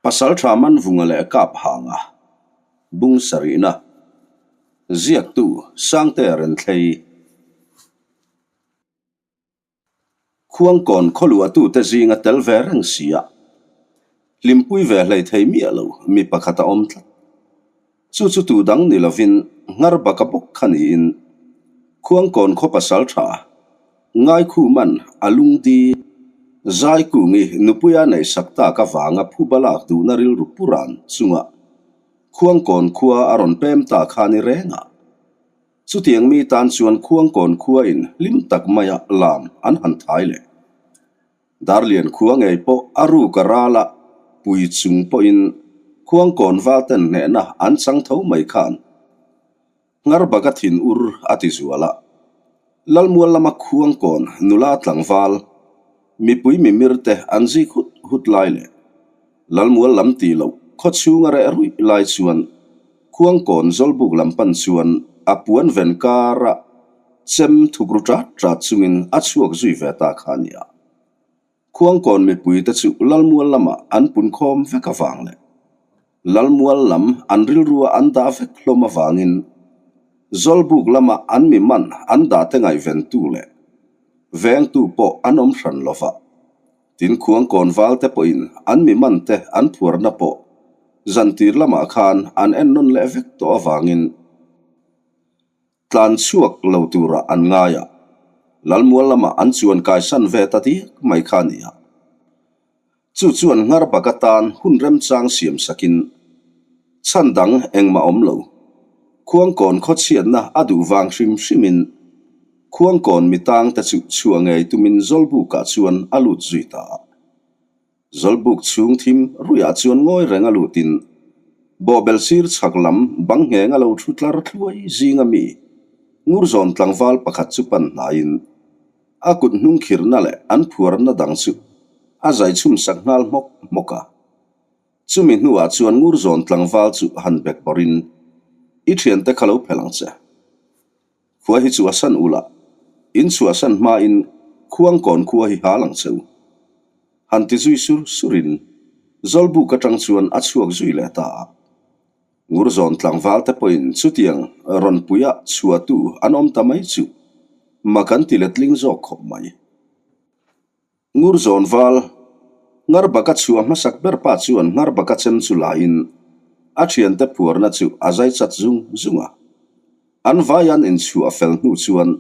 Pasalṭha Manvunga leh Kaphanga bung sarihna ziaktu Sangtea Renthlei Khuangkawn khawluahtute zinga tel ve reng si a, hlimpui ve hlei thei miah lo mi pakhat a awm tlat. Chu chu tu dang ni lovin Ngharbaka bawk kha niin Khuangkawn khaw pasalṭha Ngaikhuman a lungdi Zaikungi nupuia neihsak tak avanga phuba lak duhna rilru puran chunga Khuangkawn khua a rawn pem ta kha ni reng a. Chutiang mi tan chuan Khuangkawn khuain hlim tak maia lam an han thai leh. Darlian khua ngei pawh a ruk a ral a, pui chung pawhin Khuangkawn valten hnehna an chang tho mai khan Ngharbaka thin ur a ti zual a. Lalmual lama Khuangkawn nula tlangval mipui mimir te an zik hut hut lai leh Lalmual lam tih loh khaw chhunga reh ruih lai chuan Khuangkawn Zawlbuk lam pan chuan a puan ven kara chem thukru ṭat ṭat chungin a chhuak zui ve ta kha a ni a. Khuangkawn mipuite chu Lalmual lamah an pun khawm vek avang leh Lalmual lam an rilrua an dah vek hlawm avangin Zawlbuk lama an mi man an dahte ngaihventu leh vengtu pawh an awm hran lo va. Tin Khuangkawn valte pawhin an mi mante an phuarna pawh zantir lamah khan an ennawn leh vek tawh avangin tlan chhuak lo turah an ngai a, Lalmual lamah an chuan kaisan ve ta diak mai kha a ni a. Chu chuan Ngharbak atan hun remchang siam sakin chhan dang engmah awm lo. Khuangkawn khawchhiatna a duh vang hrim hrimin Khuangkawn mitang te chu chhuah ngei tumin Zawlbukah chuan a lut zui ta a. Zawlbuk chhung thim ruiah chuan ngawi reng a lutin bawhbel sir chhak lam bang ngheng a lo thu tlar thluai zinga mi Ngurzawn tlangval pakhat chu pan hnaiin A kut hnung khirhna leh an phuarna dang chu a zai chhum sak nghal hmawk hmawk a. Chumi hnuah chuan Ngurzawn tlangval chu han bek bawrhin, I thiante kha lo phelh ang che. Khua hi chu a san ula, in chhuahsan hmain Khuangkawn khua hi hal ang che u. Han ti zui sur surin Zawlbuk atang chuan a chhuak zui leh ta a. Ngurzawn tlangval te pawhin chutiang rawn puia chhuahtu an awm ta mai chu mak an ti letling zawk khawp mai. Ngurzawn val, Ngharbaka chhuah hmasak ber pa chuan Ngharbaka chem chu lahin a thiante phuarna chu a zai chat zung zung a. An vai an inchhuah fel hnu chuan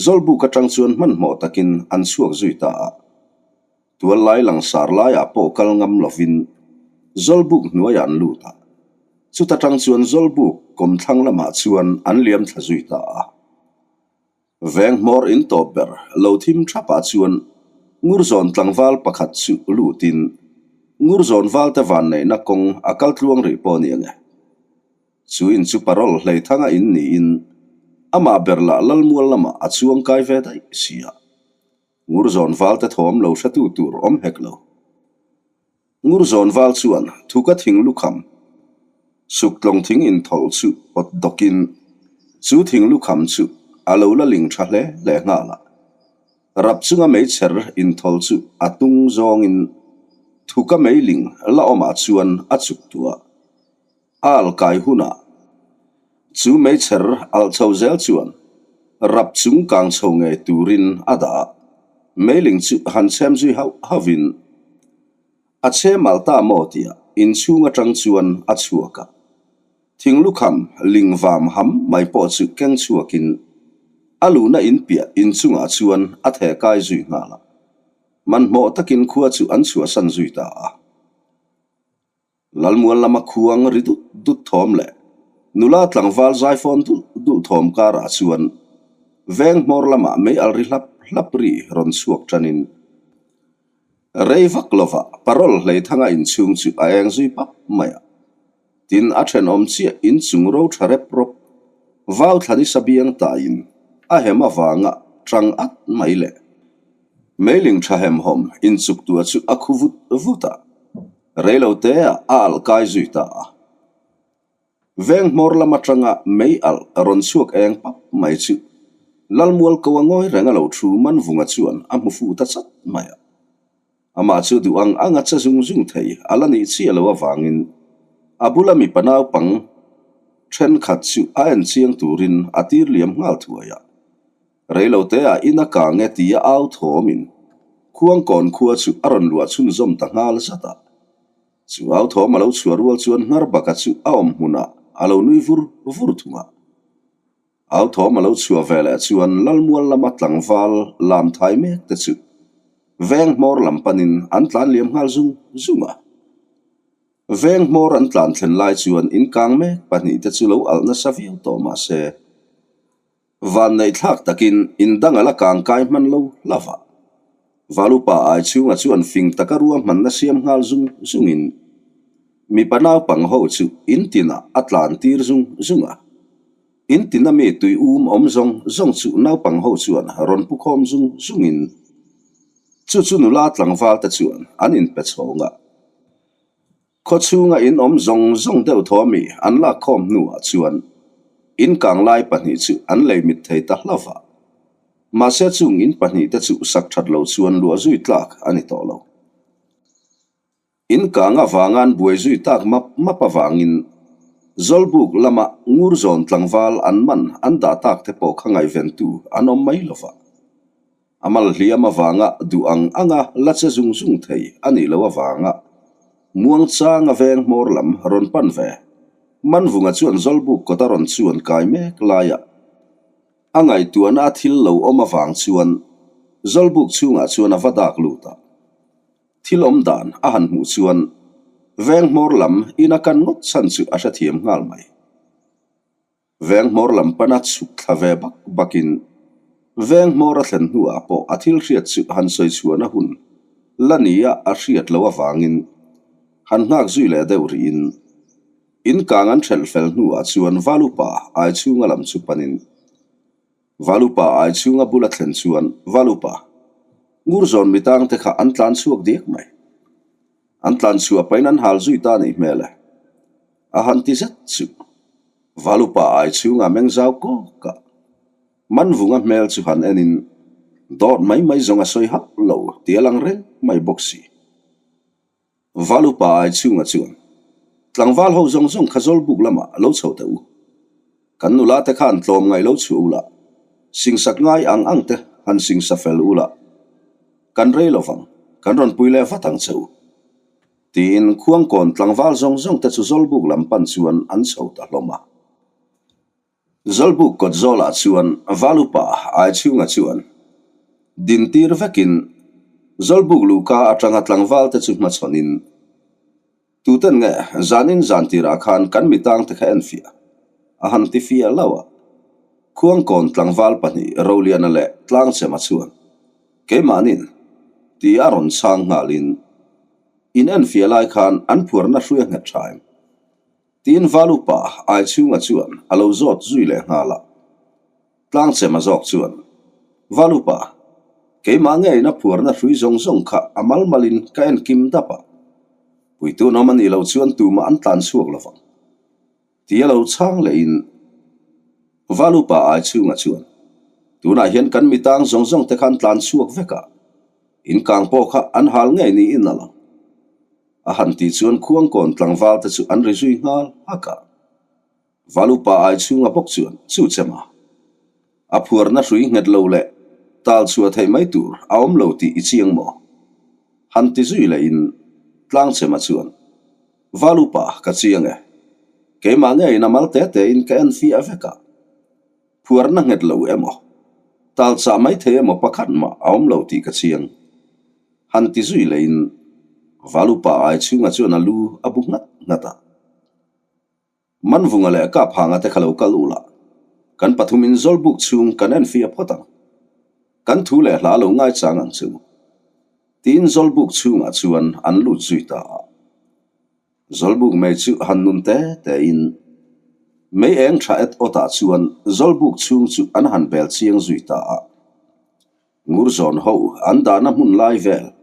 Zawlbuk atang chuan hmanhmawh takin an chhuak zui ta a. Tual lai langsar laiah pawh kal ngam lovin Zawlbuk hnuaiah an lut a, chuta tang chuan Zawlbuk kawmthlang lamah chuan an liam thla zui ta a. Veng hmawr in tawp ber lo thim thapah chuan Ngurzawn tlangval pakhat chu lutin Ngurzawn valte vanneihna kawng a kal tluang rih pawh a ni ang e. Chu in chu parole hleithanga in niin amah ber lah Lalmual lamah a chuang kai ve daih si a. Ngurzawn valte thawm lo hretu tur awm hek lo. Ngurzawn val chuan thuka thing lukham suktlawng thing inthawlh chu pawt dawkin chu thing lukham chu a lo la ling tha hle hle nghal a. Rap chunga meichher inthawlh chu a tung zawngin thuka meiling la awmah chuan a chuk tuah. A al kai hunah chu meichher alh chho zel chuan rap chung kang chho ngei turin a dah a, meiling chu han chhem zui hauh hauhin a chhem alh ta maw tia inchhung atang chuan a chhuak a. Thinglukham ling vam ham mai pawh chu keng chhuakin a luhna inpiah inchungah chuan a theh kai zui nghal a, hmanhmawh takin khua chu an chhuahsan zui ta a. Lalmual lama khuang ri dut dut thawm leh nula tlangval zaifawn dulh dulh thawm karah chuan veng hmawr lamah mei al ri hlap hlap ri rawn chhuak tanin rei vak lovah parole hleithanga inchhung chu a eng zui pap mai a. Tin a thenawm chiah inchung ro tha rep rawp vau thla nisa biang taiin a hem avanga tang at mai leh meiling tha hemhawm inchuk tua chu a khu vut vut a. Reilote ah a alh kai zui ta a. Veng hmawr lam atanga mei alh rawn chhuak eng pap mai chu Lalmual ko a ngawi reng a lo thu Manvunga chuan a hmu fu ta chat mai a. Amah chu duh ang anga che zung zung thei a la nih chiah lo avangin a bula mipa naupang thenkhat chu a en chiang turin a tir liam nghal thuai a. Reiloteah in a kang e tia au thawmin Khuangkawn khua chu a rawn luah chhunzawm ta nghal zat a. Chu au thawm a lo chhuah rual chuan Ngharbaka chu a awm hmunah a lo nui vur vur thung a. Au thawm a lo chhuah ve leh chuan Lalmual lama tlangval lam thai mek te chu veng hmawr lam panin an tlan liam nghal zung zung a. Veng hmawr an tlan thlen lai chuan inkang mek pahnihte chu lo alh nasa viau tawh mah se, Vanneih thlak takin indang a la kang kai hman lo hlauh a. Valupa ai chhunga chuan fing taka ruahmanna siam nghal zung zungin mipa naupang ho chu in tinah a tlan tir zung zung a. In tina mi tui um awm zawng zawng chu naupang ho chuan rawn pu khawm zung zungin chu chu nula tlangval te chuan an inpe chhawng a. Khaw chhunga in awm zawng zawng deuh thaw mi an lak khawm hnuah chuan in kang lai pahnih chu an lei mit thei ta hlauh a. Mahse chung in pahnih te chu sak that lo chuan luah zui tlak a ni tawh lo. In kang avanga an buai zui tak map map avangin Zawlbuk lama Ngurzawn tlangval an man an dah tak te pawh kha ngaihventu an awm mai lo va. A mal hliam avanga duh ang anga la che zung zung thei a nih loh avanga muangchanga veng hmawr lam rawn pan ve. Manvunga chuan Zawlbuk kawta rawn chuan kai mek laiah a ngaihtuahna a thil lo awm avang chuan Zawlbuk chhungah chuan a va dak lut a. Thil awm dan a han hmuh chuan veng hmawr lam ina kan ngawt chhan chu a hrethiam nghal mai. Veng hmawr lam pana chhuk thla ve bak bakin veng hmawr a thlen hnuah pawh a thil hriat chu han sawi chhuahna hun la nia a hriat loh avangin han nghak zui leh deuh rihin in kang an hrelh fel hnuah chuan Valupa ai chhunga lam chu panin Valupa ai chhunga bula thlen chuan Valupa Ngurzawn mitang te kha an tlan chhuak diak mai. An tlan chhuah pahin an hal zui ta nih hmel e. A han ti zet chu. Valupa ai chhunga meng zau kawk a. Manvunga hmel chu han enin dawt mai mai zawng a sawi hauh lo ti a lang reng mai bawk si. Valupa ai chhunga chuan tlangval ho zawng zawng kha Zawlbuk lamah lo chho teh u. Kan nula te khan tlawm ngaih lo chhuah ula, singsak ngai ang ang te han singsa fel ula, kan rei lo vang, kan rawn pui leh vat ang che u. Tiin Khuangkawn tlangval zawng zawng te chu Zawlbuk lam pan chuan an chho ta hlawm a. Zawlbuk kawt zawlah chuan Valupa Aichhunga chuan dintir vekin Zawlbuk luhka atanga tlangval te chu hmachhawnin, Tuten nge zanin zan tirah khan kan mitang te kha enfiah a han ti fiah lo a. Khuangkawn tlangval pahnih Roliana leh Tlangchema chuan keimahnin ti a rawn chhang nghalin in enfiah lai khan an phuarna hrui a nghet tha em? Tiin Valupa Aichhunga chuan a lo zawt zui leh nghal a. Tlangchema zawk chuan, Valupa, keimah ngeiin a phuarna hrui zawng zawng kha a mal malin ka en kim dap a. Puitun awm a nih loh chuan tumah an tlan chhuak lo vang. Tia lo chhang lehin Valupa Aichhunga chuan, Tunah hian kan mitang zawng zawng te kha an tlan chhuak vek a, in kang pawh kha an hal ngei niin a lang. A han tih chuan Khuangkawn tlangval te chu an ri zui nghal hak a. Valupa ai chhunga bawk chuan chu chem a. A phuarna hrui nghet lo leh tal chhuah theih mai tur a awm lo tih i chiang maw? Han ti zui lehin Tlangchema chuan, Valupa ka chiang e. Keimah ngeiin a mal te tein ka en fiah vek a. Phuarna nghet lo emaw, tal chah mai thei emaw pakhat mah a awm lo tih ka chiang. Han ti zui lehin Valupa ai chhungah chuan a lu a bu nghat nghat a. Manvunga leh Kaphanga te kha lo kal u la, kan pathumin Zawlbuk chhung kan en fiah phawt ang. Kan thu leh hla lo ngaichang ang che u. Tiin Zawlbuk chhungah chuan an lut zui ta a. Zawlbuk mei chu han nun te tein mei eng tha et awtah chuan Zawlbuk chhung chu an han bel chiang zui ta a. Ngurzawn ho an dahna hmun lai vel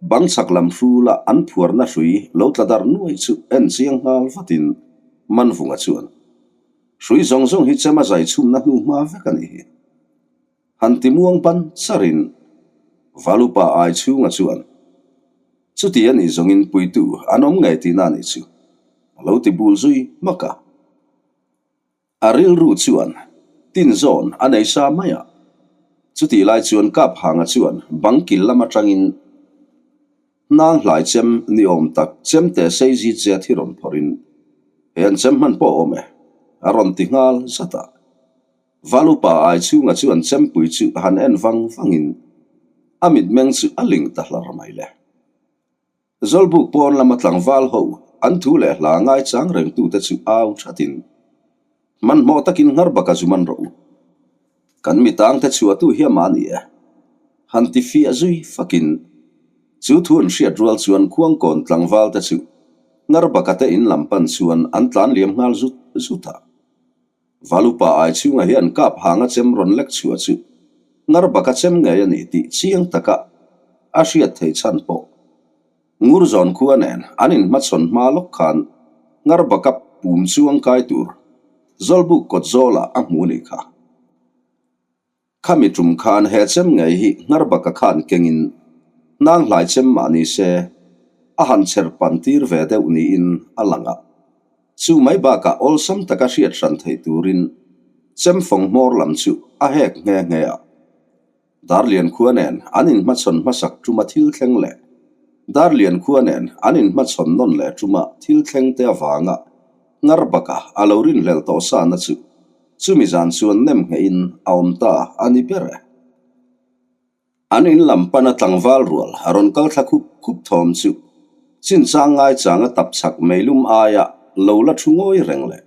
bang chhak lam hrula an phuarna hrui lo tla darh nuai chu en chiang nghal vatin Manvunga chuan, Hrui zawng zawng hi chem a zai chhumna hnu hma vek a nih hi. Han ti muang ban charin Valupa ai chhunga chuan. Chuti a nih zawngin puitu an awm ngei tihna a nih chu, a lo ti bul zui hmak a. A rilru chuan tin zawn a nei sa mai a. Chutih lai chuan Kap Hanga chuan bang kil lam atangin hnang hlai chem ni awm tak chem te sei zit zet hi rawn phawrhin, He an chem hman pawh a awm e, a rawn ti nghal zat a. Valupa ai chhunga chuan chempui chu han en vang vangin a mitmeng chu a ling ta hlar mai le. Zawlbuk pawn lama tlangval ho an thu leh hla ngaichang rengtute chu au thatin, Hmanhmawh takin nghar baka zu man rawh u. Kan mitangte chhuahtu hi amah a ni e. Han ti fiah zui fakin chu thu an hriat rual chuan Khuangkawn tlangvalte chu nghar baka te in lam pan chuan an tlan liam nghal zut zut a. Valupa ai chhungah hian kap hanga chem rawn lek chhuah chu ngar baka chem ngei a ni tih chiang taka a hriat theih chhan pawh Ngurzawn khua nen an inhmachhawn hma lawk khan ngar baka pum chuang kai tur Zawlbuk kawt zawlah a hmu ni kha. Khami tum khan he chem ngei hi Ngharbaka khan kengin hnanghlai chem mah ni se a han chher pan tir ve deuh niin a lang a. Chu mai bakah awlsam taka hriat hran theih turin chem fawng hmawr lam chu a hek nghe nghe a. Darlian khua nen an inhmachhawn hmasak tuma thil thleng leh Darlian khua nen an inhmachhawn nawn leh tuma thil thleng te avanga Ngharbaka a lo rinhlelh tawh sana chu Chumi zan chuan nem nghehin a awm ta a ni ber e. An in lam pana tlangval rual a rawn kal thla khup khup thawm chu chinchang ngaichang a tap chak meilum aia lo la thu ngawi reng leh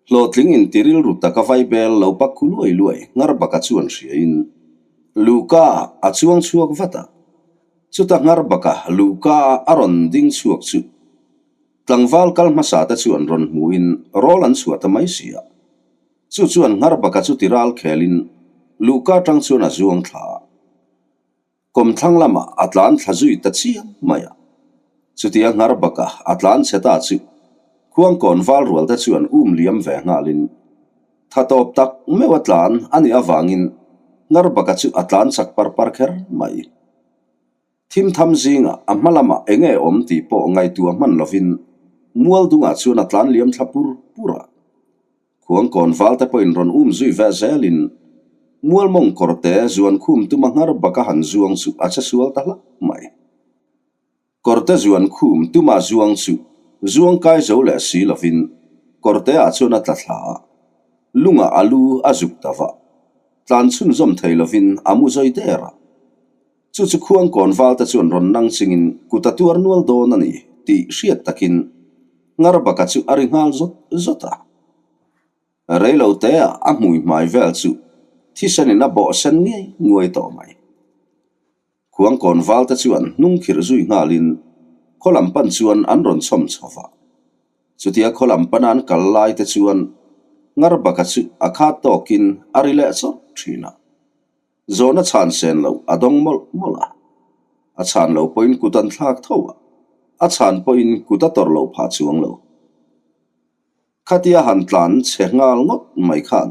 hlawhtling inti rilru taka vaibel lo pak khu luai luai nghar baka chuan hriain Luka a chuang chhuak vat a, chuta nghar baka Luka a rawn ding chhuak chu Tlangval kal hmasa te chuan rawn hmuhin rawl an chhuah ta mai si a. Chu chuan Ngharbaka chu ti ral khelin luhka atang chuan a zuang thla a. Kawmthlang lamah a tlan thla zui ta chiang mai a. Chutia Ngharbaka a tlan chhe ta chu Khuangkawn val rual te chuan um liam ve nghalin tha tawp tak meuh a tlan a nih avangin Ngharbaka chu a tlan chak par par kher mai. Thim tham zingah a hma lamah eng nge awm tih pawh ngaihtuah hman lovin mual dungah chuan a tlan liam thla pur pur a. Khuangkawn valte pawhin rawn um zui ve zelin mual mawng kawrte zuan khum tuma nghar baka han zuang chu a che sual ta hlauh mai. Kawrte zuan khum tuma zuang chu zuang kai zo leh si lovin kawrteah chuan a tla thla a, lungah a lu a zuk ta vah. Tlan chhunzawm thei lovin a mu zawi der a. Chu chu Khuangkawn valte chuan rawn nang chingin kut a tuar nual dawn a ni tih hriat takin Ngarbaka chu a ri nghal zawt zawt a. Reilo teah a hmui hmai vel chu thisenin a bawh sen ngei nguai tawh mai. Khuangkawn valte chuan hnung khirh zui nghalin khaw lam pan chuan an rawn chhawm chho va. Chutia khaw lam pana an kal lai te chuan Ngarbaka chu a khat tawkin a ri leh chawrh thin a. Zawhna chhan sen loh a dawng mawlh mawlh a, a chhan lo pawhin kut an thlak tho a, a chhan pawhin kut a tawrh loh phah chuang lo. Khatia han tlan chhe nghal ngawt mai khan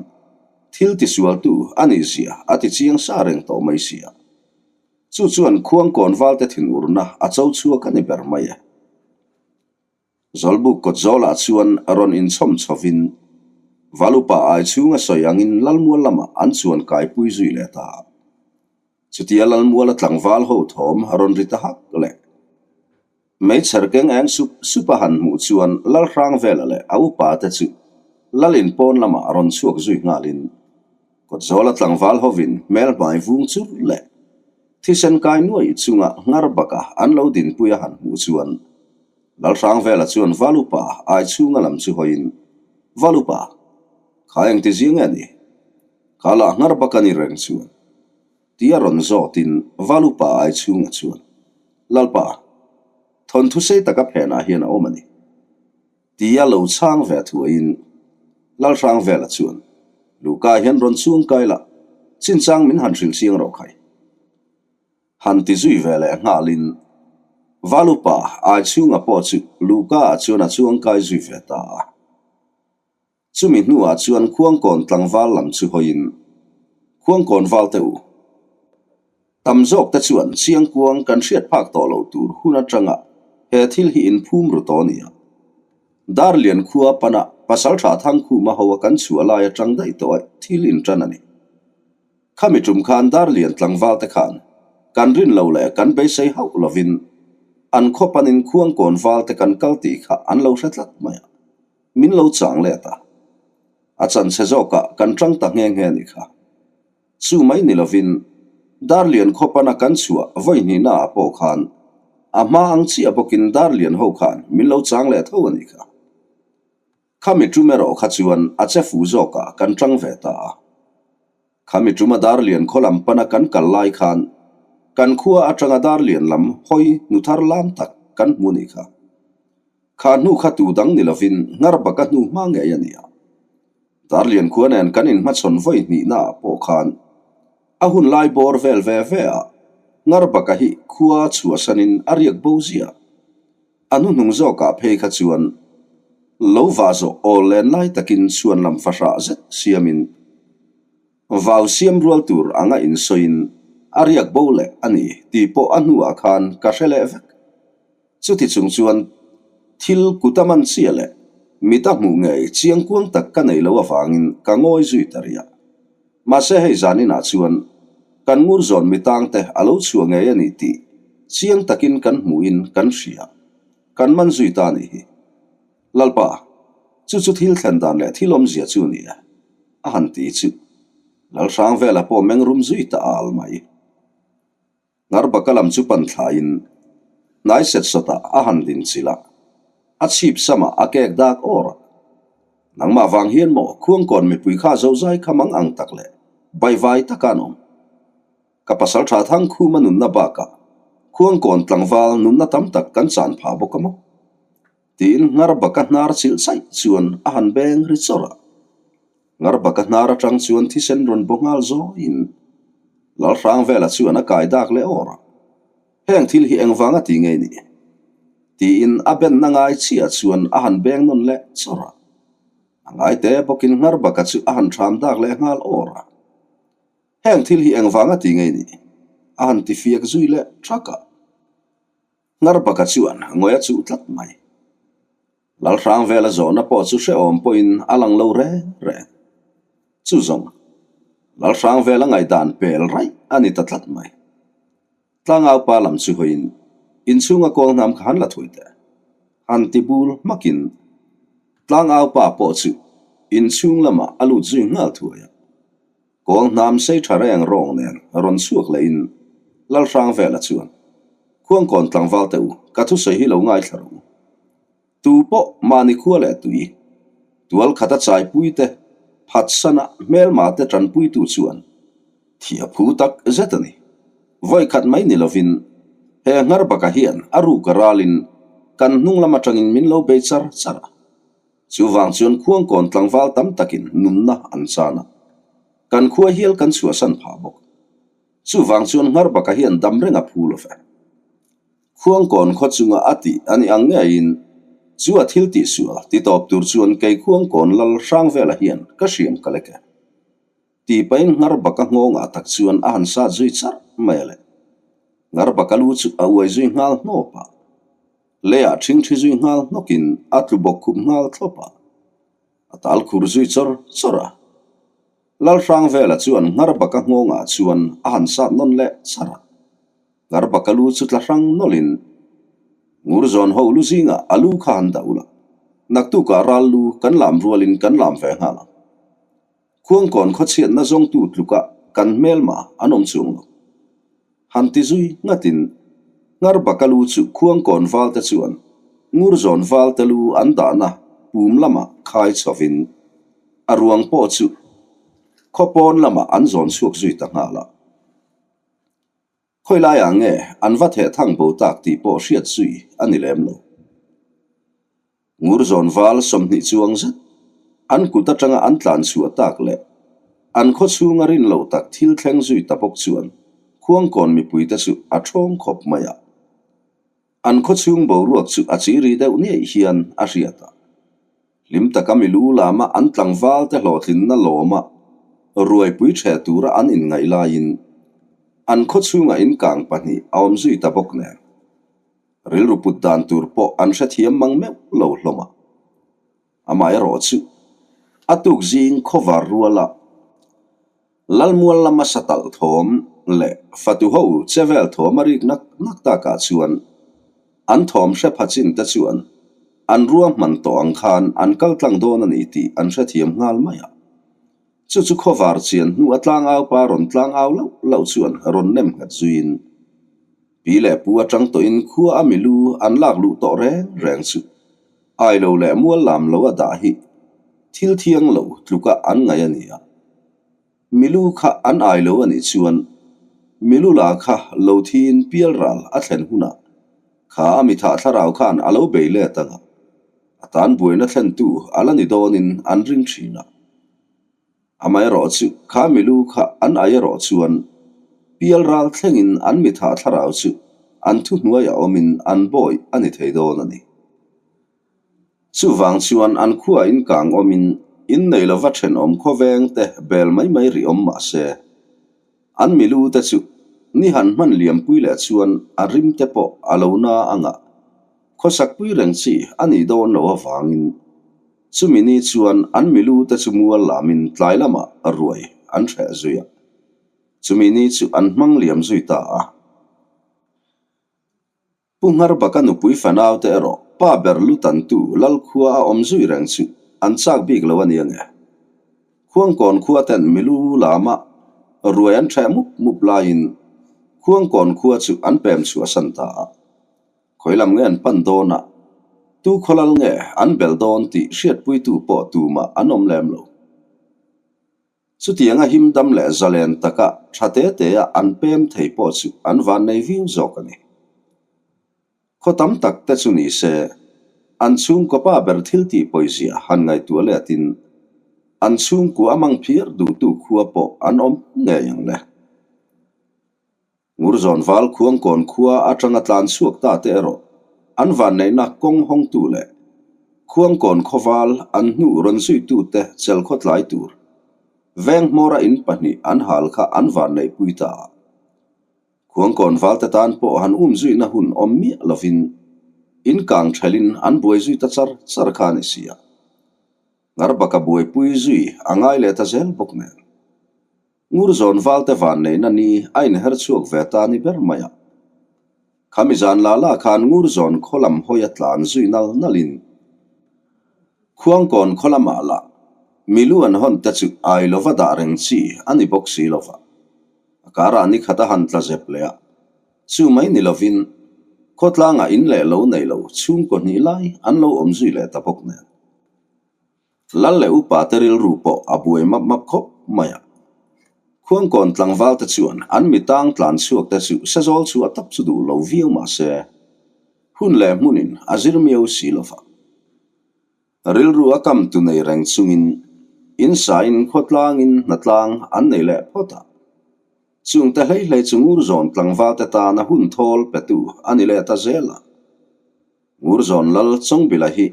thil tisualtu a nih zia a ti chiang sa reng tawh mai si a, chu chuan Khuangkawn valte thinurna a cho chhuak a ni ber mai e. Zawlbuk kawt zawlah chuan rawn inchhawm chhovin Valupa ai chhunga sawi angin Lalmual lamah an chuan kaipui zui leh ta a. Chutia Lalmuala tlangval ho thawm rawn ri ta hak leh. Meichher keng eng sup sup a han hmuh chuan Lalhrangvela leh a upa te chu Lalin pawn lamah rawn chhuak zui nghalin Kawtzawla tlangval hovin hmel hmai vung chur leh thisen kai nuai chunga nghar baka an lo dinpui a han hmuh chuan Lalhrangvela chuan Valupa ai chhunga lam chu hawiin, Valupa, kha engti zia nge ni? Kha lah nghar bak a ni reng chuan. Tia rawn zawtin Valupa ai chhunga chuan, Lalpa, thawnthu sei taka phenah hian a awm a ni. Tia lo chhang ve thuaiin Lalhrangvela chuan, Luka hian rawn chhung kai la, chinchang min han hrilh chiang rawh khai. Han ti zui ve leh nghalin Valupa ai chhunga pawh chu Luka ah chuan a chuang kai zui ve ta a. Chumi hnuah chuan Khuangkawn tlangval lam chu hawiin, Khuangkawn val teh u. Tam zawk te chuan chiangkuang kan hriat phak tawh loh tur hun atanga he thil hi inphum ru tawh nia. Darlian khua pana Pasaltha Thangkhuma ho a kan chhuah lai atang daih tawh a thil intan a ni. Khami tum khan Darlian tlangval te khan kan rin lo leh kan beisei hauh lovin an khaw panin khuangkawn val te kan kal tih kha an lo hre tlat mai a, min lo chang let a. A chanchhe zawkah kan tang ta nghe nghe a nih kha. Chu mai ni lovin Darlian khaw pana kan chhuah vawi hnihnaah pawh khan a hma ang chiah bawkin Darlian ho khan min lo chang leh tho a nih kha. Khami tum erawh kha chuan a che fu zawkah kan tang ve ta a. Khami tuma Darlian khaw lam pana kan kal lai khan kan khua atanga Darlian lam hawi nu thar lam tak kan hmu nih kha. Kha hnu kha tu dang ni lovin Ngarbaka hnu hma ngei a ni a. Darlian khua nen kan inhmachhawn vawi hnihnaah pawh khan a hun lai bawr vel ve ve a, Ngarbaka hi khua chhuahsanin a riak bo ziah. A hnuhnung zawkah phei kha chuan lo vah zawh awl len lai takin chhuan lam fahrah zet siamin vau siam rual tur anga insawiin a riak bo leh a ni tih pawh a hnuah khan ka hre leh vek. Chuti chung chuan thil kut a man chiah leh mit a hmuh ngei chiangkuang tak ka nei lo avangin ka ngawi zui ta riah. Mahse hei zaninah chuan kan ngur zawn mi tangte a lo chhuah ngei a ni tih chiang takin kan hmuhin kan hria. Kan man zui ta a nih hi. Lalpa, chu chu thil thlen dan leh thil awmzia chu a ni e, a han ti chu. Lalhrangvela pawh mengrum zui ta al mai. Ngarbaka lam chu pan thlaiin hnai set sawtah a han din chilh a, a chhip samah a kek dak awr a. Nangmah vang hian maw Khuangkawn mipui kha zozai kha mang ang tak leh baihvai taka an awm. Ka pasal tha Thangkhuma nunna bakah Khuangkawn tlangval nunna tam tak kan chan phah bawk a maw? Tiin Ngarbaka hnar chilh chaih chuan a han beng ri chawrh a. Ngarbaka hnar atang chuan thisen rawn baw nghal zawiin Lalhrangvela chuan a kai dak leh awr a, Heng thil hi engvanga ti ngei ni? Tiin a benna ngai chiah chuan a han beng nawn leh chawrh a. A ngaite bawkin Ngarbaka chu a han ṭham dak leh nghal awr a, Heng thil hi engvanga ti ngei ni? A han ti fiak zui leh ṭhak a. Ngarbaka chuan ngawi a chuh tlat mai. Lalhrangvela zawhna pawh chu hrehawm pawhin a lang lo reng reng. Chu zawng, Lalhrangvela ngaihdan pel raih a ni ta tlat mai. Tlangaupa lam chu hawiin inchhunga kawl hnam kha han la thui teh. Han ti bul hmakin Tlangaupa pawh chu inchhung lamah a lut zui nghal thuai a. Kawl hnam sei tha reng rawng nen rawn chhuak lehin Lalhrangvela chuan, Khuangkawn tlangval teh u, ka thusawi hi lo ngaithla rawh u. Tu pawh mahni khua leh tui, tual khata chaipui te, phatsana hmelma te tanpuitu chuan thih a phu tak zet a ni. Vawi khat mai ni lovin he Ngharbaka hian a ruk a ralin kan hnung lam atangin min lo bei char char a. Chuvang chuan Khuangkawn tlangval tam takin nunna an chan a, kan khua hial kan chhuahsan phah bawk. Chuvang chuan Ngharbaka hian dam reng a phu lo ve. Khuangkawn khaw chunga a tih a ni ang ngeiin chu a thil tih sual ti tawp tur chuan kei Khuangkawn lal Hrangvela hian ka hriam ka lek e. Tih pahin Ngharbaka nghawngah tak chuan a han sat zui charh mai a le. Ngharbaka lu chu a uai zui nghal hnawp a. Leiah ṭhingṭhi zui nghal hnawkin a tlu bawk khup nghal thlawp a, a tal khur zui chawr chawr a. Lalhrangvela chuan Ngharbaka nghawngah chuan a han sat nawn leh char a, Ngharbaka lu chu tla hrang nawlhin Ngurzawn ho lu zingah a lu kha han dah ula, naktukah ral lu kan lam rualin kan lam ve nghal ang. Khuangkawn khawchhiatna zawngtu tluka kan hmelma an awm chuang lo. Han ti zui ngatin Ngarbaka lu chu Khuangkawn valte chuan Ngurzawn valte lu an dahna pum lamah khai chhovin a ruang pawh chu khaw pawn lamah an zawn chhuak zui ta nghal a. Khawi laiah nge an va theh thang bo tak tih pawh hriat zui a ni lem lo. Ngurzawn val 20 chuang zet an kut atanga an tlan chhuah tak leh an khaw chhunga rin loh tak thil thleng zui ta bawk chuan Khuangkawn mipuite chu a thawng khawp mai a. An khaw chhung boruak chu a chiri deuh niaih hian a hriat a. Hlim taka milu lama an tlangval te hlawhtlinna lawma ruaipui ṭhe tura an inngaih laiin. An khaw chhungah in kang pahnih a awm zui ta bawk nen. Rilru put dan tur pawh an hrethiam mang meuh lo hlawm a. Amaherawh chu a tuk zing khawvar ruala Lalmual lama satalh thawm leh fatu ho che vel thawm a rik nak nak takah chuan an thawm hre pha chin te chuan an ruahman tawh ang khan an kal tlang dawn a ni tih an hrethiam nghal mai a. Chu chu khawvar chian hnu a tlangau pa rawn tlangau loh loh chuan rawn nem nghet zuiin pi leh pu atang tawhin khua a milu an lak luh tawh reng reng chu ai lo leh mual lam lo a dah hi thil thiang lo tluka an ngaih a ni a. Milu kha an ai lo a nih chuan milu la kha lo thiin pial ral a thlen hunah kha a mithah thlarau khan a lo bei let ang a, a tan buaina thlentu a la ni dawnin an ring thin a. Amaherawh chu kha milu kha an ai erawh chuan pial ral thlengin an mithah thlarau chu an thuhnuaiah awmin an bawi a ni thei dawn a ni. Chuvang chuan an khuaah in kang awmin in nei lova thenawm khawveng te bel mai mai rih awm mah se, an milu te chu ni han hman liampui leh chuan a rim te pawh a lo na anga khawsakpui reng chi a nih dawn loh avangin chumi ni chuan an milu te chu mual lamin tlai lamah ruai an hreh zui a, chumi ni chu an hmang liam zui ta a. Pu Ngharbaka nupui fanaute erawh pa ber lu tantu Lalkhua a awm zui reng chu an chak bik lo a ni ange. Khuangkawn khua ten milu lama ruai an ṭheh mup mup laiin Khuangkawn khua chu an pem chhuahsan ta a. Khawi lam nge an pan dawn a, tu khawlal nge an bel dawn tih hriatpuitu pawh tumah an awm lem lo. Chutianga him dam leh zalen taka tha te te a an pem thei pawh chu an vannei viau zawk a ni. Khaw tam tak te chu ni se, an chhungkaw pa ber thil tih pawizia han ngaihtuah letin an chhungkua a mang phiar duhtu khua pawh an awm ngei ang le. Ngurzawn val Khuangkawn khua atanga tlan chhuak ta te erawh an vanneihna kawng hawngtu leh Khuangkawn khawval an hnu rawn zuitute chel khawtlai tur veng hmawra in pahnih an hal kha an vanneihpui ta a. Khuangkawn valte tan pawh han um zuina hun awm miah lovin in kang thelin an buai zui ta char char kha a ni si a. Ngarbaka buaipui zui a ngai leh ta zel bawk nen. Ngurzawn valte vanneihna ni a inher chhuak ve ta ni ber mai a. Khami zan la la khan Ngurzawn khaw lam hawi a tlan zui nal nalin Khuangkawn khaw lamah lah milu an hawn te chu ai lova dah reng chi a ni bawk si lova. A karah ni khat a han tla zep leh a, chu mai ni lovin khawtlangah in leh lo nei lo chhungkaw hnih lai an lo awm zui leh ta bawk nen. Lal leh upa te rilru pawh a buai map map khawp mai a. Khuangkawn tlangval te chuan an mitang tlan chhuak te chu Sezawl chu a tap chu duh lo viau mah se, hun leh hmunin a zir miau si lo va. Rilru a kam tu nei reng chungin insain khawtlangin hnatlang an nei leh phawt a. Chungte hlei hlei chu Ngurzawn tlangval te tana hun thawl petu a ni leh ta zel a. Ngurzawn Lal Chawngbila hi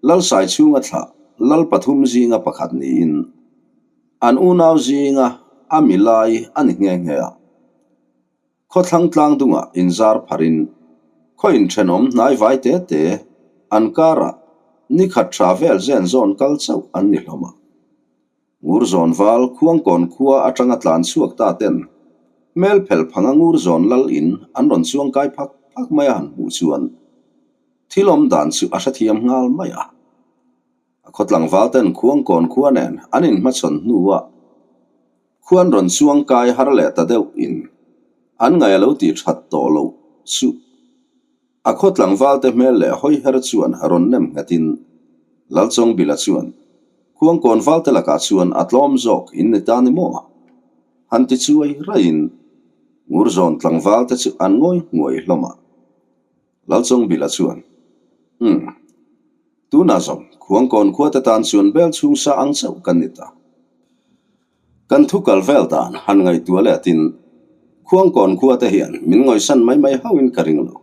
Lalsai chhunga thlah Lal pathum zinga pakhat niin an unau zinga a mi lai a ni nghe nghe a. Khawthlang tlang dungah inzar pharin khaw inthenawm hnai vai te te an karah ni khat tha vel zen zawn kal chauh an ni hlawm a. Ngurzawn val Khuangkawn khua atanga tlan chhuak ta ten hmel phel phanga Ngurzawn lal in an rawn chuang kai phak phak mai a han hmuh chuan thil awm dan chu a hrethiam nghal mai a. A khaw tlangval ten Khuangkawn khua nen an inhmachhawn hnuah khuan rawn chuang kai har leh ta deuh in an ngaih a lo tih that tawh loh chu A khaw tlangvalte hmel leh hawi her chuan rawn nem nghetin Lalchawngbila chuan, Khuangkawn valte lakah chuan a tlawm zawk in ni ta ni maw? Han ti chuai raiin Ngurzawn tlangvalte chu an ngawi hmuai hlawm a. Lalchawngbila chuan, Umm. Tunah zawng Khuangkawn khuate tan chuan bel chhung sa ang chauh kan ni ta. Kan thu kal vel dan han ngaihtuah letin Khuangkawn khua te hian min ngawisan mai mai hauhin ka ring lo.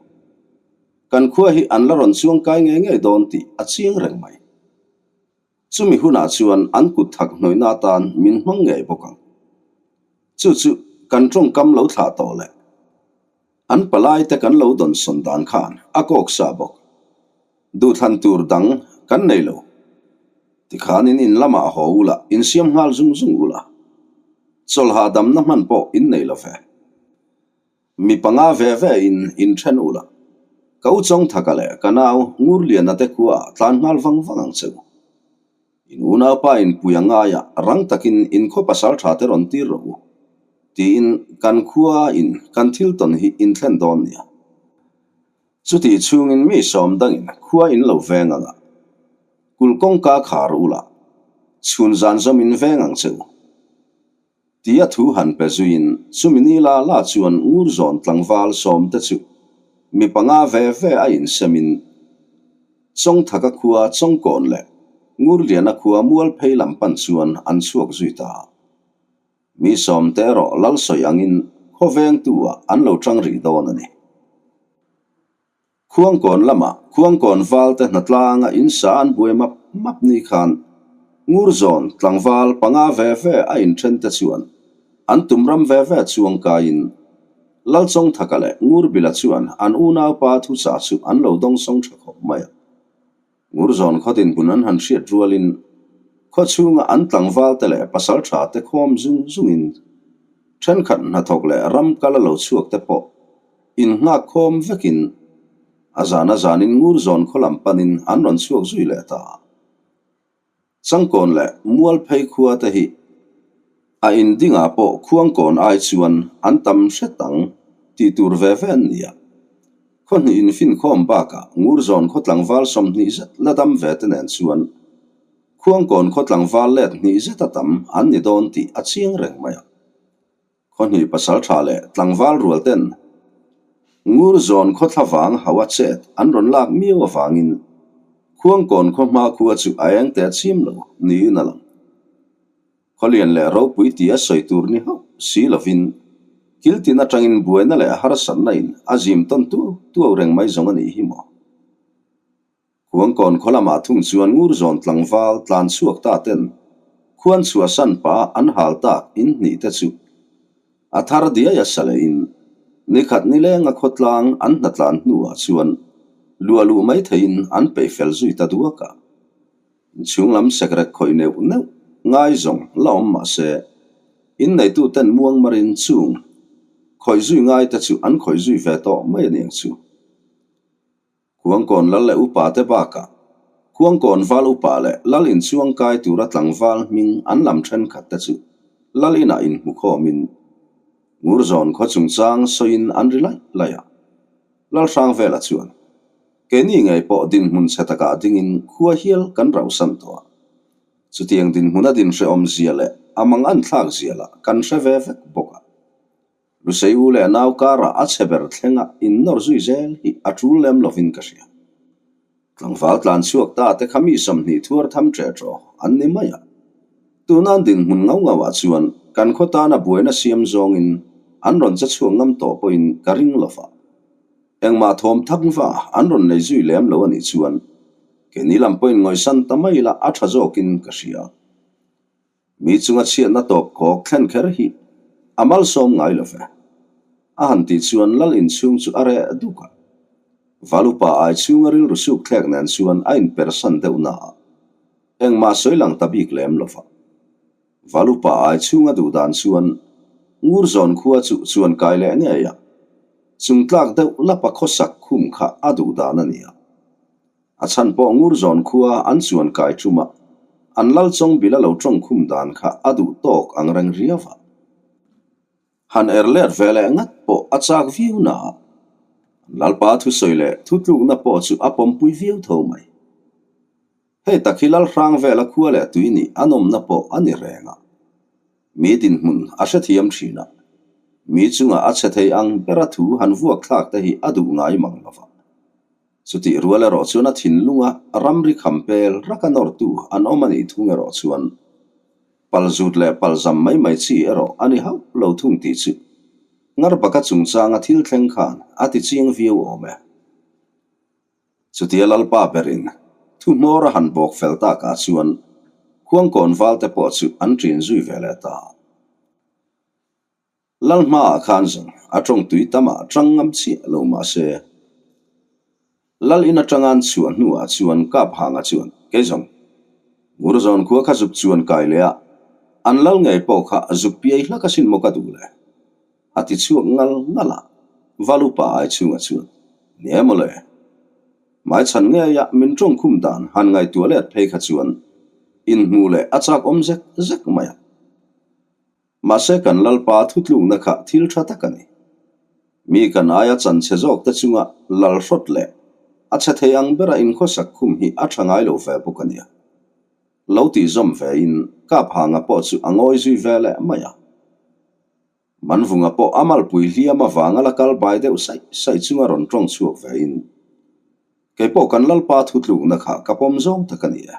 Kan khua hi an la rawn chuang kai ngei ngei dawn tih a chiang reng mai. Chumi hunah chuan an kut thak hnawihna atan min hmang ngei bawk ang. Chu chu kan tawngkam lo thlah tawh leh an palai te kan lo dawnsawn dan khan a kawk sa bawk. Duhthlan tur dang kan nei lo. Tikhan in in lamah haw ula, insiam nghal zung zung ula. Chawlhah damna hman pawh in nei lo ve. Mi panga ve ve in inthen ula, ka u Chawngthaka leh ka nau Ngurliana te khua ah tlan nghal vang vang ang che u. In unaupa in pui a ngai a, rang takin in khaw pasal tha te rawn tir rawh u, tiin kan khua in kan thil tawn hi in thlen dawn nia. Chutih chhungin mi sawm dangin khua in lo veng ang a, kulh kawngka khar ula, chhun zan zawm in veng ang che u. Tia thu han pe zuiin chumi ni la la chuan Ngurzawn tlangval sawmte chu mi panga ve ve a insemin Chawngthaka khua Chawngkawn leh Ngurliana khua Mualphei lam pan chuan an chhuak zui ta. Mi sawmte erawh Lalsawi angin khawvengtu ah an lo tang rih dawn a ni. Khuangkawn lamah Khuangkawn valte hnatlanga insa an buai map map ni khan Ngurzawn tlangval panga ve ve a inthen te chuan an tum ram ve ve chuang kaiin Lalchawngthaka leh Ngurbila chuan an unaupa thuchah chu an lo dawngsawng tha khawp mai a. Ngurzawn khaw dinhmun an han hriat rualin khaw chhunga an tlangvalte leh pasaltha te khawm zung zungin thenkhat hnathawk leh ram kal a lo chhuak te pawh innghak khawm vekin a zan a zanin Ngurzawn khaw lam panin an rawn chhuak zui leh ta. Changkawn leh Mualphei khua te hi a indingah pawh Khuangkawn ai chuan an tam hret ang tih tur ve ve an ni a. Khaw hnih infinkhawm bakah Ngurzawn khaw tlangval 20 zet la dam ve te nen chuan Khuangkawn khaw tlangval let hnih zeta tam an ni dawn tih a chiang reng mai a. Khawhnih pasal tha leh tlangval rual ten Ngurzawn khawthla vang hauha chet an rawn lak miau avangin Khuangkawn khaw hma khua chu a eng teh chim lo niin a lang. Khawlian leh ropui tia sawi tur ni hauh si lovin kiltin atangin buaina leh harsatna in a zim tawn tuau tuau reng mai zawng a nih hi maw? Khuangkawn khaw lamah thung chuan Ngurzawn tlangval tlan chhuak ta ten khuan chhuahsan pa an hal tak in hnih te chu a thar diai a sa leh in nikhat nilenga khawtlang an hnatlan hnuah chuan luah luh mai theiin an peih fel zui ta duak a. Inchhung lam sekrek khawih neuh neuh ngai zawng la awm mah se inneitu ten muang marin chung khawih zui ngai te chu an khawih zui ve tawh mai a niang chu. Khuangkawn lal leh upa te bakah Khuangkawn val upa leh lal inchuang kai tura tlangval hming an lam thenkhat te chu lal inah inhmukhawmin Ngurzawn khaw chungchang sawiin an ri laih laih a. Lalhrangvela chuan, Keini ngei pawh dinhmun chhe takah dingin khua hial kan rauhsan tawh a. Chutiang dinhmuna din hrehawm zia leh a mangan thlak zia lah kan hre ve vek bawk a. Lusei u leh nau karah a chhe ber thlenga innawr zui zel hi a tul lem lovin ka hria. Tlangval tlan chhuak ta te kha mi 20 thuar tham ṭeh ṭawh an ni mai a. Tunan dinhmun ngau ngauah chuan kan khaw tana buaina siam zawngin an rawn che chhuak ngam tawh pawhin ka ring lo va. Engmah thawm thak va an rawn nei zui lem lo a nih chuan keini lam pawhin ngawisan ta mai la a ṭha zawkin ka hria. Mi chunga chhiatna tawp khawk thlen kher hi a malsawm ngai lo ve. A han tih chuan lal inchhung chu a reh duk a. Valupa ai chhunga rilru suk thlek nen chuan a inpersan deuh na a, engmah sawi lang ta bik lem lo va. Valupa ai chhunga duh dan chuan Ngurzawn khua chu chuan kai leh ngei a, chungtlak deuh lapa khawsak khum kha a duh dan a ni a. A chhan pawh Ngurzawn khua an chuan kai ṭum a, an lal chawng bil a lo ṭawng khum dan kha a duh tawk ang reng riau a. Han er let ve leh ngat pawh a chak viau na a, an lalpa thusawi leh thutlukna pawh chu a pawmpui viau tho mai. Hei tak hi Lalhrang vela khua leh tui nih a nawmna pawh a ni reng a. Mi dinhmun a hrethiam thin a, mi chungah a chhe thei ang bera thu han vuak thlak te hi a duh ngai mang lo va. Chutih rual erawh chuan a thinlunga ramri kham pel raka nawrtu an awm a nih thung erawh chuan palzut leh palzam mai mai chi erawh a ni hauh lo thung tih chu Ngarbaka chungchanga thil thleng khan a ti chiang viau awm e. Chutia Lalpa berin thu hmawr a han bawk fel takah chuan Khuangkawn valte pawh chu an ṭin zui ve leh ta. Lal hmaah khan zawng a tawng tui tamah tang ngam chiah lo mah se. Lal in atanga an chhuah hnuah chuan Kaphanga chuan, Kei zawng, Ngurzawn khua kha zuk chuan kai leh a, an lal ngei pawh kha zuk piai hlak asin maw ka duh le? A ti chhuak ngal ngal a, Valupa ai chhungah chuan, Ni e mawle, hmaichhan ngeia min tawngkhum dan han ngaihtuah let phei kha chuan inhmuh leh a chak awm zek zek mai a. Mahse kan Lalpa thutlukna kha thil tha tak a ni. Mi kan aia chanchhe zawk te chunga lal hrawt leh a chhe thei ang bera inkhawsak khum hi a tha ngai lo ve bawk a nia. Lo tih zawm ve in Kaphanga pawh chu a ngawi zui ve leh mai a. Manvunga pawh a malpui hliam avanga la kal bai deuh saih saih chunga rawn tawng chhuak ve in Keipawh kan Lalpa thutlukna kha ka pawm zawng tak a ni e.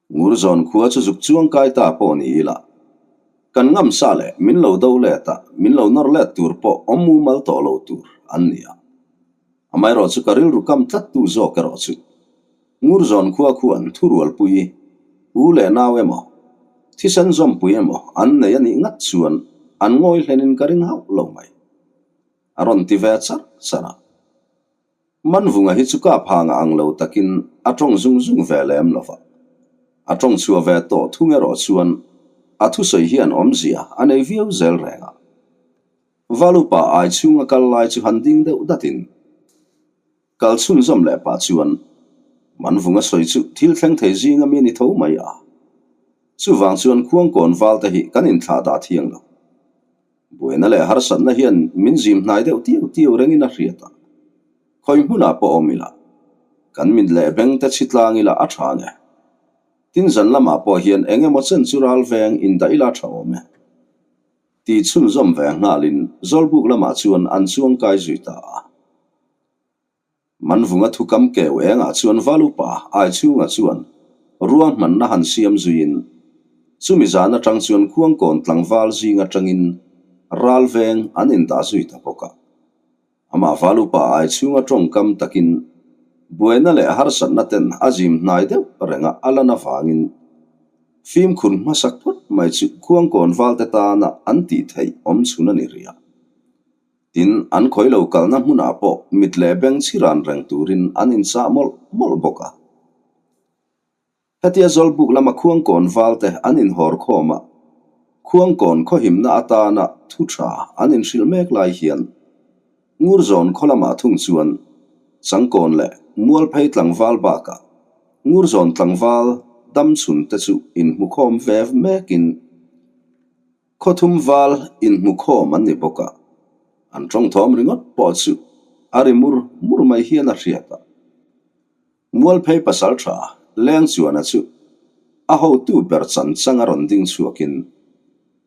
Ngurzawn khua chu zuk chuang kai ta pawh ni ila, kan ngam sa leh min lo do let a, min lo nawr let tur pawh awm mumal tawh lo tur an ni a. Amaherawh chu ka rilru kam tlat tu zawk erawh chu Ngurzawn khua khuan thurualpui, u leh nau emaw, thisen zawmpui emaw an nei a nih ngat chuan an ngawi hlenin ka ring hauh lo mai. A rawn ti ve char char a. Manvunga hi chu ka phang a ang lo takin a tawng zung zung ve lem lo va. A tawng chhuah ve tawh thung erawh chuan a thusawi hian awmzia a nei viau zel reng a. Valupa ai chhunga kal lai chu han ding deuh datin kal chhunzawm leh pah chuan Manvunga sawi chu thil thleng thei zinga mi a ni tho mai a. Chuvang chuan Khuangkawn valte hi kan inthlah dah thiang lo. Buaina leh harsatna hian min zim hnai deuh tiu tiu rengin a hriat a, khawi hmunah pawh awm ila, kan mit leh beng te chhi tlang ila a tha nge. Tin zan lamah pawh hian eng emaw chen chu ral veng indah ila tha awm e. Tih chhunzawm ve nghalin Zawlbuk lamah chuan an chuang kai zui ta a. Manvunga thukam keu engah chuan Valupa Aichhunga chuan ruahmanna han siam zuiin chumi zan atang chuan Khuangkawn tlangval zing atangin ral veng an indah zui ta bawk a. Amah Valupa Aichhunga tawngkam takin buaina leh harsatna ten a zim hnai deuh renga a lan avangin fimkhur hmasak phawt mai chu Khuangkawn valte tana an tih theih awm chhun a ni rih a. Tin, an khawi lo kalna hmunah pawh mit leh beng chhiran reng turin an inchah mawlh mawlh bawk a. Hetia Zawlbuk lama Khuangkawn valte an inhawr khawm a, Khuangkawn khawhimna atana thu tha an inhrilh mek lai hian Ngurzawn khaw lamah thung chuan Changkawn leh Mualphei tlangval bakah Ngurzawn tlangval damchhun te chu inhmukhawm ve mekin Khawthum val inhmukhawm an ni bawk a, an tawngthawm ringawt pawh chu a ri mur mur mai hian a hriat a. Mualphei pasal tha Lengchuana chu a hotu ber chan chang a rawn ding chhuakin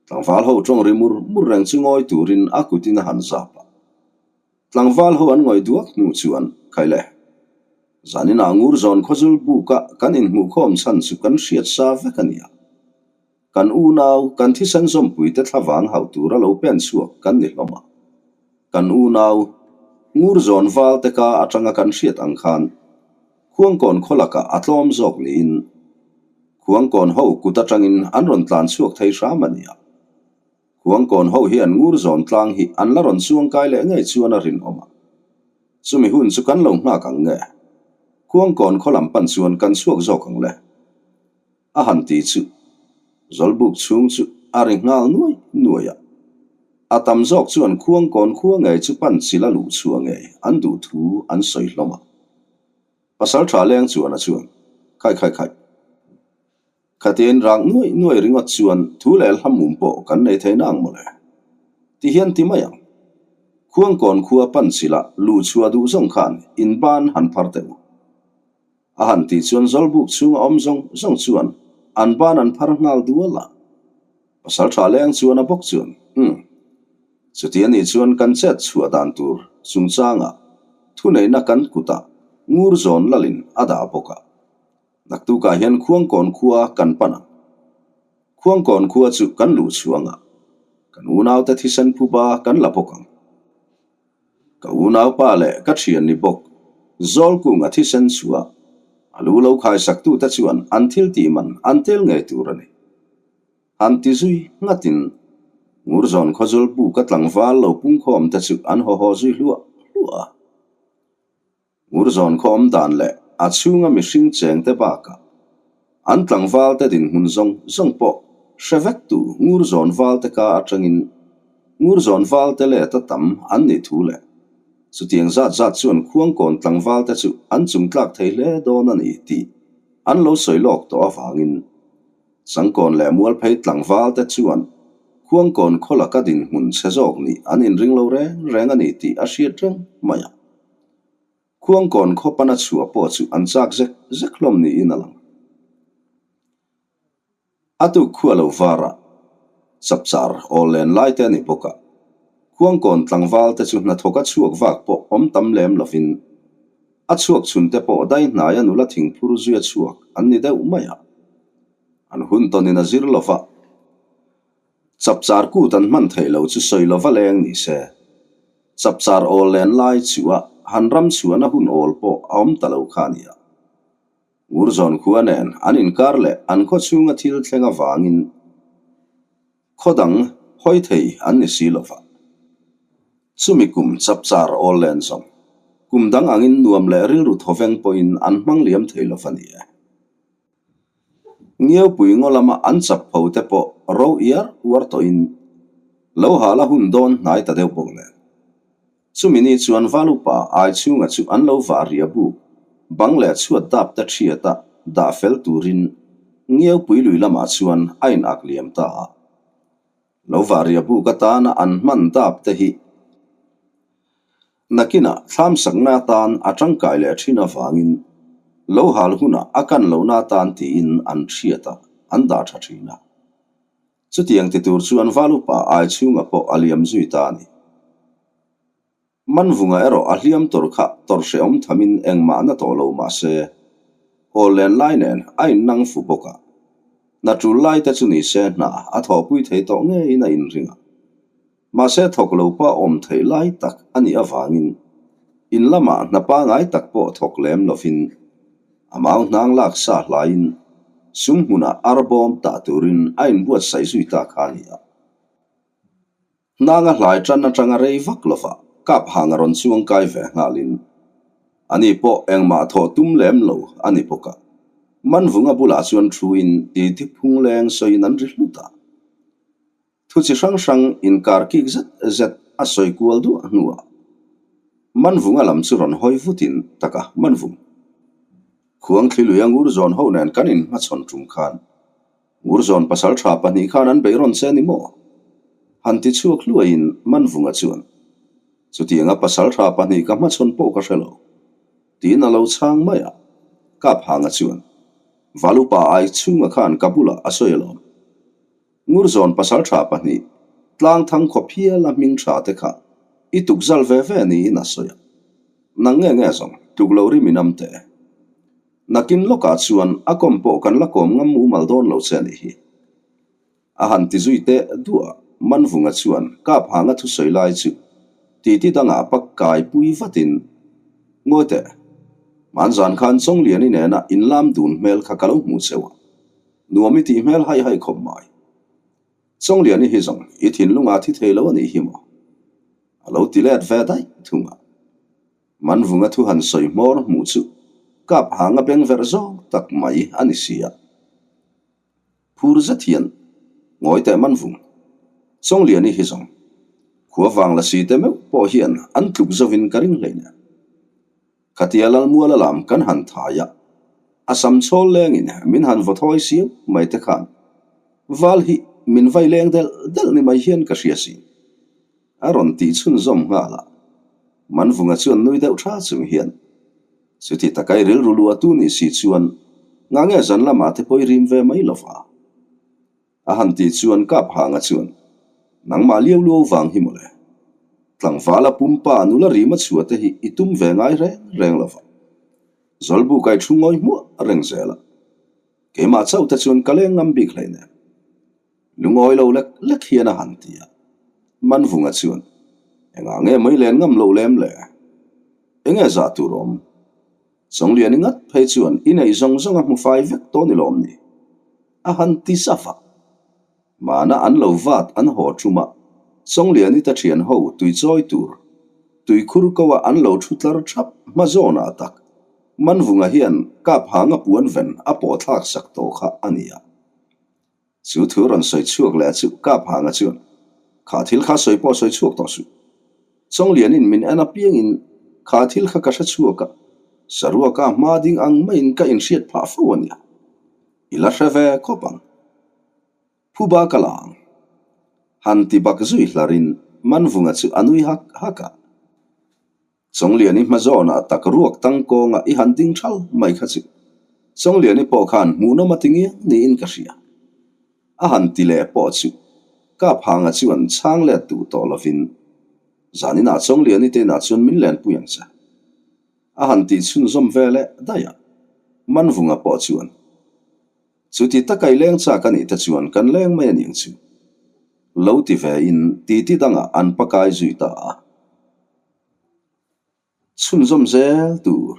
tlangval ho tawng ri mur mur reng chu ngawi turin a kutin a han zap a. Tlangval ho an ngawih duak hnu chuan, Khaile, zaninah Ngurzawn khawzul buka kan inhmuhkhawm chhan chu kan hriat sa vek a nia. Kan unau, kan thisen zawmpuite thlavang hauh tura lo pen chhuak kan ni hlawm a. Kan unau, Ngurzawn valte ka atanga kan hriat ang khan Khuangkawn khaw lakah a tlawm zawk niin Khuangkawn ho kut atangin an rawn tlan chhuak thei hram a nia. Khuangkawn ho hian Ngurzawn tlang hi an la rawn chuangkai leh ngei chuan a rinawm a. Chumi hun chu kan lo nghak ang nge? Khuangkawn khaw lam pan chuan kan chhuak zawk ang le? A han ti chu Zawlbuk chhung chu a ri nghal nuai nuai a. A tam zawk chuan Khuangkawn khua ngei chu pan chil a luh chhuah ngei an duh thu an sawi hlawm a. Pasal tha leng chuan a chuan, Khai khai khai. Khatin rak nuai nuai ringawt chuan thu leh hla mum pawh kan nei thei nang mawle. Ti hian ti mai ang. Khuangkawn khua pan chila luh chhuah duh zawng khan in ban han phar teh u. A han tih chuan Zawlbuk chhunga awm zawng zawng chuan an ban an phar nghal dual a. Pasal tha leng chuan a bawk chuan, Umm. Chuti anih chuan kan chet chhuah dan tur chungchangah thuneihna kan kutah ngur zawn lalin a dah bawk a. Naktukah hian Khuangkawn khua kan pan ang. Khuangkawn khua chu kan luh chhuang a, kan unaute thisen phuba kan la bawk ang. Ka unaupa leh ka thian ni bawk Zawlkunga thisen chhuah a lu lo khaisaktute chuan an thil tih man an tel ngei tur a ni. Han ti zui nghatin. Ngurzawn khawzul buka tlangval lo pungkhawm te chu an haw haw zui hluah hluah a. Ngurzawn khaw awm dan leh a chhunga mihring cheng te bakah an tlangval te dinhmun zawng zawng pawh hre vek tu Ngurzawn val te ka atangin Ngurzawn val te let a tam an nih thu leh chutiang zat zat chuan Khuangkawn tlangval te chu an chungtlak thei hle dawn a ni tih an lo sawi lawk tawh avangin Changkawn leh Mualphei tlangval te chuan Khuangkawn khaw laka dinhmun chhe zawk nih an inring lo reng reng a ni tih a hriat reng mai a. Khuangkawn khaw pana chhuah pawh chu an chak zek zek hlawm niin a lang. A tuk khua lo varah chapchar awl len lai te a ni bawk a, Khuangkawn tlangval te chu hnathawka chhuak vak pawh awm tam lem lovin a chhuak chhun te pawh dai hnaia nula thingphur zuia chhuak an ni deuh mai a, an hun tawnin a zir lova. Chapchar kut an hman theih lo chu sawi lova leng ni se. Chapchar awl len lai chuah han ram chhuahna hun awl pawh a awm ta lo kha a nia. Ngurzawn khua nen an inkar leh an khaw chhunga thil thleng avangin khaw dang hawi thei an ni si lova. Chumi kum chapchar awl len zawng kum dang angin nuam leh rilru thawveng pawhin an hmang liam thei lova ni e. Ngiaupui ngaw lama an chap pho te pawh ro iar uar tawhin lo hal a hun dawn hnai ta deuh bawk nen. Chumi ni chuan Valupa ai chhunga chu an lo vah ria buk, bang leh chhuat dap te thiata dah fel turin Ngiaupui lui lamah chuan a in ak liam ta a. Lo vah ria buk atana an hman dap te hi Nakinah thlamsakna atan a tangkai leh thin avangin lo hal hunah a kan lohna atan tiin an hriat a, an dah tha thin a. Chutiang ti tur chuan Valupa ai chhunga pawh a liam zui ta a ni. Manvunga erawh a hliam tawr kha tawrh hrehawm thamin engmah na tawh lo mah se, awl len lai nen a innang fu bawk a. Hna tul lai te chu ni se hna a thawhpui thei tawh ngeiin a inring a. Mahse thawk lo pa awm theih lai tak a nih avangin in lamah hna pangai tak pawh thawk lem lovin a mau hnang lak sa hlaiin sum hmunah arbawm tah turin a inbuatsaih zui ta kha a ni a. Hnanga hlai tan atanga rei vak lova kap hang a rawn chuang kai ve nghalin ani pawh engmah thawh tum lem lo a ni bawk a. Manvunga bulah chuan thuin titi phungleng sawiin an ri hlut a. Thu chi hrang hrang inkar kik zet zet a sawi kual duah hnuah Manvunga lam chu rawn hawi vutin taka Manvung. Khuangthli lui a Ngurzawn ho nen kan inhmachhawn tum khan Ngurzawn pasal tha pahnih khan an beih rawn che ni maw? Han ti chhuak hluaiin Manvunga chuan Chutianga pasal tha pahnih ka hmachhawn pawh ka hre lo tiin a lo chhang mai a, Kaphanga chuan Valupa ai chhunga khan ka bulah a sawi alawm. Ngurzawn pasal tha pahnih, Tlangthang khawp hiala hming tha te kha i tuk zal ve ve niin a sawi a. Nang nge nge zawng, tluk lo rim in am teh. Nakin lawkah chuan a kawm pawh kan la kawm ngam mumal dawn lo che a nih hi. A han ti zui teh duah a, Manvunga chuan kap hanga thusawi lai chu titi dangah pak kai pui vatin, Ngawi teh, hmanzan khan Chawngliani nena inlam dun hmel kha ka lo hmuh cheu a. Nuam i tih hmel haih haih khawp mai. Chawngliani hi zawng i thinlungah thi thei lo a nih hi maw? A lo ti let ve daih thung a. Manvunga thu han sawi hmawr hmuh chu kap hanga beng verh zawng tak mai a ni si a. Phur zet hian ngawi teh Manvung. Chawngliani hi zawng khua vang la si te meuh pawh hian an tluk zovin ka ring hleinem. Khatia Lalmuala lam kan han thai a, a sam chhawl lengin min han vaw thawi siau mai te khan val hi min vai leng delh delh ni mai hian ka hria sin. A rawn tih chhunzawm nghal a, Manvunga chuan nui deuh tha chung hian, Chuti takai rilru lu a tu nih si chuan ngah nge zan lamah te pawh i rim ve mai lova? A han tih chuan kap hanga chuan, Nangmah liau luau vang hi mawle. Tlangvala pumpa nula rima chhuah te hi i tum ve ngai reng reng lo va. Zawlbuk ai thu ngawi hmuah reng zel a. Keimah chauh te chuan ka leng ngam bik hleinem. Lungawi lo lek lek hian a han ti a. Manvunga chuan, Engah nge mai len ngam loh lem le? Enge zah tur awm? Chawngliani ngat phei chuan i neih zawng zawng a hmu fai vek tawh ni lawm ni? A han ti zaf a. Mana an lo vat an haw tum a. Chawngliani te thian ho tui chawi tur tuikhur ko a an lo thu tlar thap hma zawnah tak Manvunga hian kap hanga puan ven a pawh thlak sak tawh kha a ni a. Chu thu rawn sawi chhuak leh chu kap hanga chuan kha thil kha sawi pawh sawi chhuak tawh suh. Chawnglianin min en apiangin kha thil kha ka hre chhuak a, saruaka hma ding ang maiin ka inhriat phah fo a nia. I la hre ve khawp ang. Phuba ka la ang. Han ti bak zui hlarin Manvunga chu a nui hak hak a. Chawngliani hma zawnah tak ruak tang kawnga i han ding thal mai kha chu Chawngliani pawh khan hmuhnawm a ti ngiang niin ka hria. A han ti leh pawh chu Kaphanga chuan chhang let duh tawh lovin Zaninah Chawngliani te inah chuan min lenpui ang che. A han tih chhunzawm ve leh daih a. Manvunga pawh chuan. Chuti taka i leng chak a nih te chuan kan leng mai a ning chu. Lo ti ve in titi dangah an pakai zui ta a. Chhunzawm zel tur.